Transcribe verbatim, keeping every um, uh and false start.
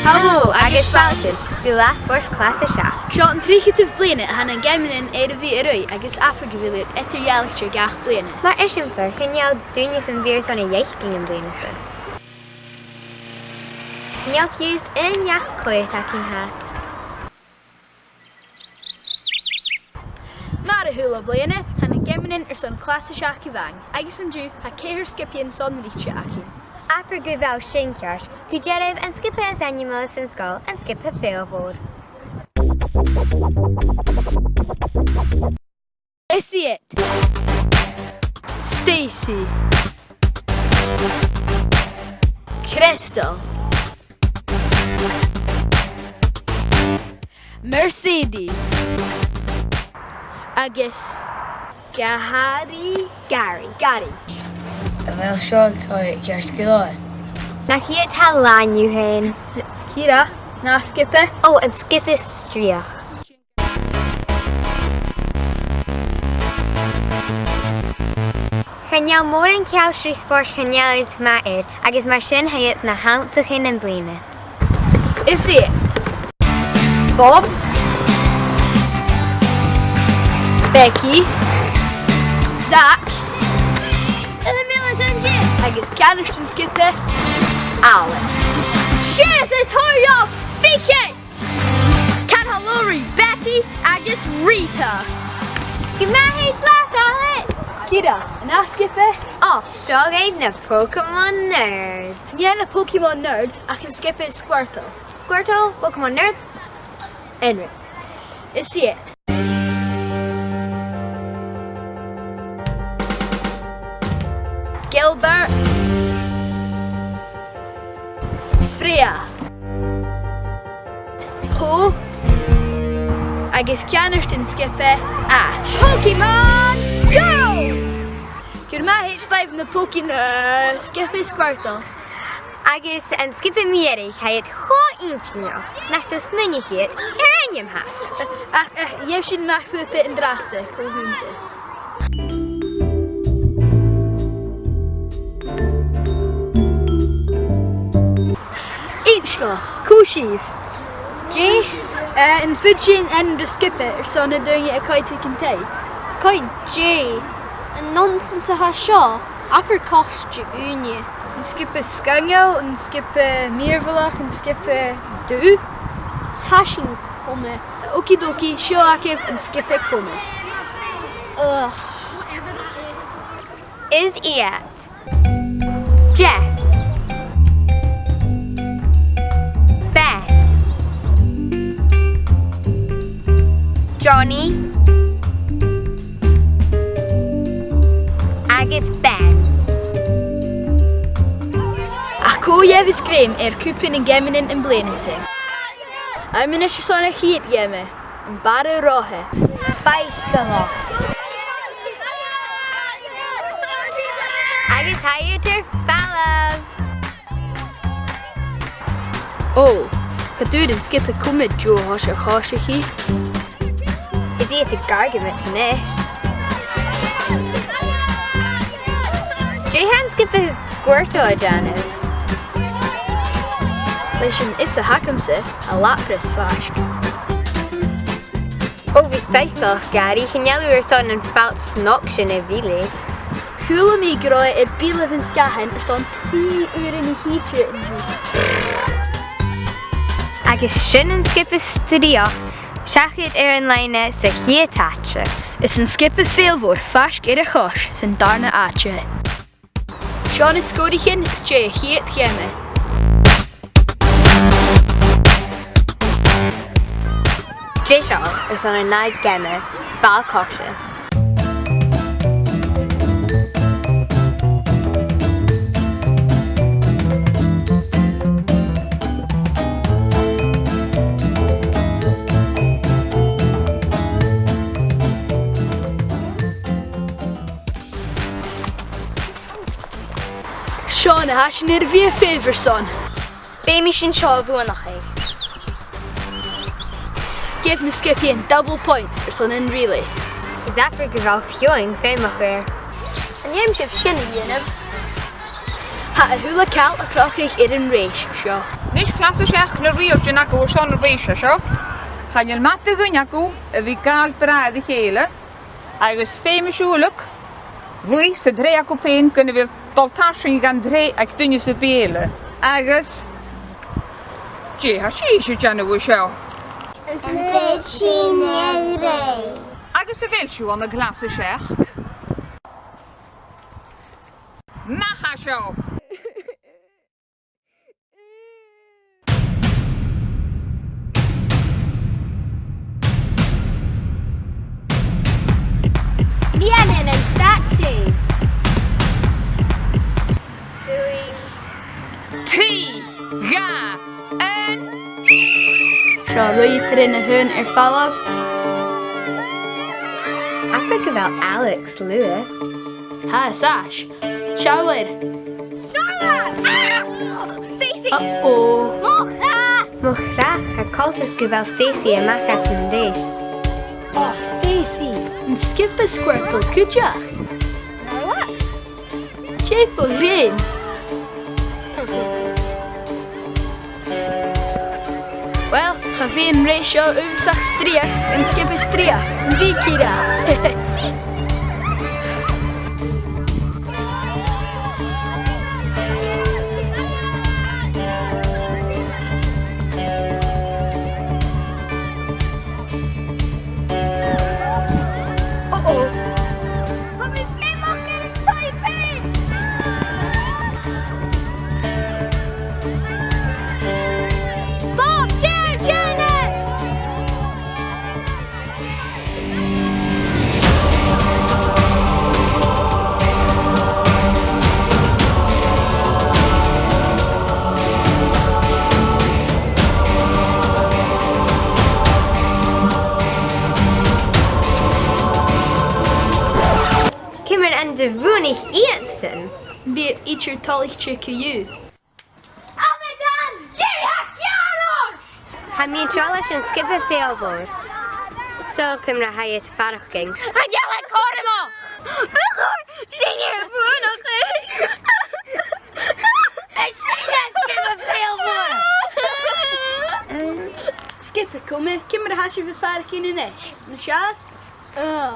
Halò agus fàilte gu làthair clas a seachd. Seo an tritheadamh bliadhna a tha nan geamannan air a bhith a' ruith agus abair gu bheil iad eadar-dhealaichte gach bliadhna. Mar eisimpleir, chan eil duine sam bith airson a dh'fhaicinn am bliadhna sa. Chan eil fiù 's aon neach-coimhead againn fhathast. Mar a h-uile bliadhna, tha na geamannan airson clas a seachd a-mhàin, agus an-diugh tha ceithir sgiobaidhean sònraichte againn. Abair gu bheil sin ceart, gu dearbh an sgioba as ainmeile san sgoil, an sgioba Fèill Mhòr. Is iad Stacey, Crystal, Mercedes agus Gary. Gary. Gary. A bheil seo ceart gu leòr? Nach iad tha làn dhiubh fhèin. Ciara, an ath sgioba? Ò, an sgioba Strìoch. Chan eil mòran cealtraidhean spòrs, chan eil iad math air, agus mar sin tha iad na h-aontaichean am bliadhna. Is iad Bob, Becky, Zach, agus ceannard an sgioba, Alex. Seas is thoir dhomh fichead! Ceart gu leòr, Betty agus Rita. Gu math thèid leat, Alex. Ciara, an ath sgioba? Ò, seo agaibh na Pokémon Nerds. Nì na Pokémon Nerds ach an sgioba Squirtle. Squirtle, Pokémon Nerds, Enrit. Is iad Gilbert, Freya, Paul agus ceannard an sgioba, Ash. Pokémon Go! Gu math thèid leibh na Pokémon, uh, sgioba Squirtle. Agus an sgioba mu dheireadh, tha iad cho inntinneach nach do smaoinich iad air ainm fhathast. Ach, ach, gheibh sinn mac bhuapa an-dràsta, co-dhiù. Innsibh, cò sibh? Dè? Eh, am faod sinn ainm do sgioba airson na daoine a' coimhead aig an taigh? Cuin? Dè an nonsense a tha seo? Abair cois de dhaoine. An sgioba sgoinneil, an sgioba mìorbhaileach, an sgioba dubh. Tha sinn coma. Okie dokie, seo agaibh an sgioba coma. Ugh. Is iad Jeff, Beth, Johnny agus Ben. Ach cò gheibh as greim air cupa nan geamannan am bliadhna sa? Tha mi a-nis airson a' chiad gheama. Am Barra Rotha. Faiceallach. Agus tha iad air falbh. Ò, cha d' fhuair an sgioba coma deagh chois a' choiseachd. Is iad a' Gargamach a-nis. Dè tha an sgioba Squirtle a' dèanamh? Leis an fhios a th' agamsa, tha Lapras faisg. Ò, bha e faiceallach, Gary, chan eil thu airson am falt snog sin a mhilleadh. Chuala mi gun robh e air beulaibh an sgàthain airson trì uairean a thìde an-diugh. Agus sin an sgioba Strìoch, seachad air an loidhne sa chiad àite. Is an sgioba Fèill Mhòr faisg air a' chois san dàrna àite. Seo na sgòraichean às dèidh a' chiad gheama. Deiseil airson an ath gheama, ball-coise. Seo na tha sinn air a bhith a' feitheamh airson. Feumaidh sinn seo a bhuannachadh. Gheibh na sgiobaidhean double points airson an relay. Is abair gu bheil feadhainn feumach air. An dèan sibh sin a dhèanamh? Tha a h-uile càil a' crochadh air an rèis seo. A-nis, clas a seachd, na riaghailtean agaibh airson na h-oidhche seo. Chan eil madadh agaibh a bhith a' gabhail bràthair a chèile, agus feumaidh sibh uile ruith san t-sreath agaibh fhèin gun a bhith a' dol tarsainn dhan t-sreath aig duine sam bith eile. Agus dè tha sibhse a' dèanamh an seo? An tèid sinn air adhart? Agus a bheil sibh ann an clas a seachd? Math à seo! Bidh sinn ann an statue. Dùil. Trì, dhà, aon. Seo, ruith tro na h-aon air falbh. Abair gu bheil Alex luath. Tha, 's e. Seall air. Snorra! Ah! Stacey! Uh-oh. Mo chreach! Mo chreach, tha coltas gu bheil Stacey a-mach às an dèidh. O, Stacey! An sgioba Squirtle cuideachd! Snorlax! Dè fon ghrèin? Uill, cha bhi an rèis seo uabhasach strì, an sgioba strì, am bi, Ciara? Uh-oh. Tha mi feumach air an taigh fhèin! Bob, dè tha dèanamh? Ciamar an do bhuannaich iadsan? Bidh iad idir toilichte co-dhiù. Amadan! Dè tha ceàrr ort? Tha mi an seo leis an sgioba Failbhor. Saoil ciamar a tha iad a' faireachdainn? Tha iad uile cothromach! Bu chòir sinne a bhuannachadh! Is sinne sgioba Failbhor! Sgioba Coma, ciamar a tha sibh a' faireachdainn a-nis? Na seall? Ugh.